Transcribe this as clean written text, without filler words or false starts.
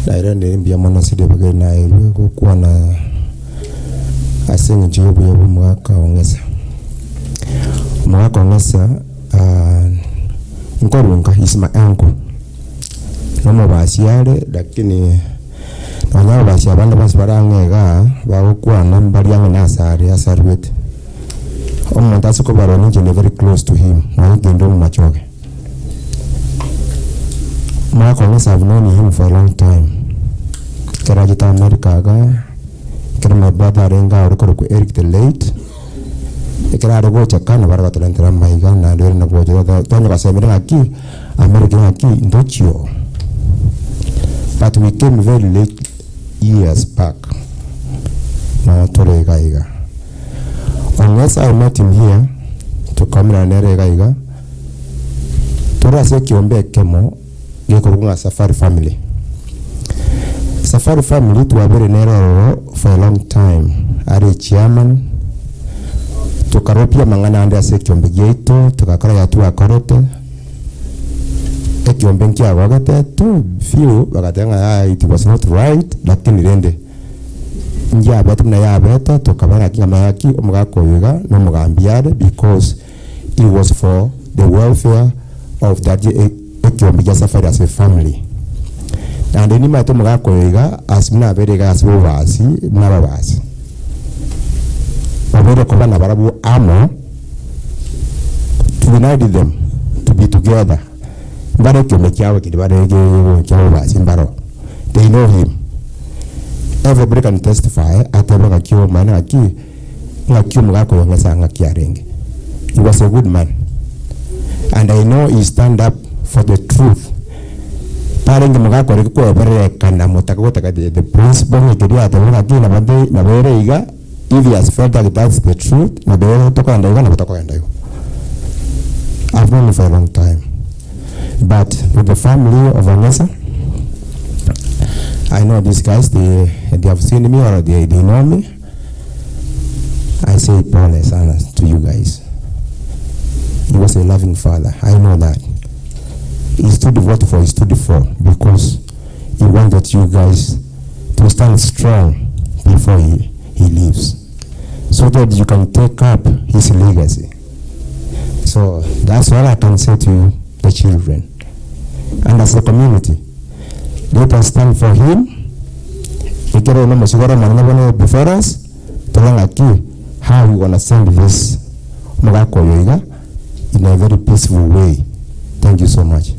Nairanire mbuya mono ase ribaga eri naeirwe gokwana ase eng'encho y'obuya bw'omogaka o Ng'esa. Omogaka o Ng'esa nkorunga he is my uncle, nomobasi are lakini nonya ababasi abande bonsi bare ang'e igaa, bagokwana mbari ang'e na ase are ase arwete. Omonto ase kobarwa ninche ndi very close to him, nonya kende omomachoge. Omogaka one I've known him for a long time, ekero achete America igaa, ekero my brother arenge aa ore korokwa Eric the late, ekero are gocha ka nabo are gotorentera amaiga naende ore nagocha tata twanya gosemera ng'aki America ng'aki ntochie oo. But we came very late years back, noo tore iga iga. Unless I met him here, tokaumera nere iga iga, Tore ase ekiombe ekemo gekorokwa ng'a Safari Family. Safari Family twabeire nere ororo for a long time, are echairman, tokaropia amang'ana ande ase ekiombe giaito, togakora aya twakorete, ekiombe nkiagogete too few bagateba ng'a yaya it was not right, lakini rende ngiabete buna yabete, tokaba ng'aki ng'a maya ki omogaka oyo iga na omogambi are because. It was for the welfare of that ekiombe gia Safari as a family. Naende nimanyete omogaka oyo iga ase buna abeire iga ase obobasi buna ababasi. Babeire koba nabarabwo amo to unite them to be together. Mbare ekiombe kiabo keria bare kia obobasi mbaro. They know him. Everybody can testify atebe ng'aki omanyete ng'aki. Ng'aki omogaka oyo Nyasae ng'aki arenge? He was a good man and I know he stand up for the truth. Tarenge mogaka orenge kwebererekana motaka gotaka the, the principle ng'a keria atebire ng'aki nabo nabo ere iga, if he has felt that that's the truth, nabo ere tokogenda iga nabo tokogenda igo. I've known him for a long time but with the family of Ong'esa, I know these guys they, they have seen me or they, they know me. I say pole sana to you guys. He was a loving father. I know that. He stood what for he stood for because he wanted you guys to stand strong before he, he leaves so that you can take up his legacy. So that's all I can say to you, the children. And as a community, let us stand for him. Ekero one omosigore omonene bono before us, tore ng'aki how we gonna send this omogaka oyo iga in a very peaceful way. Thank you so much.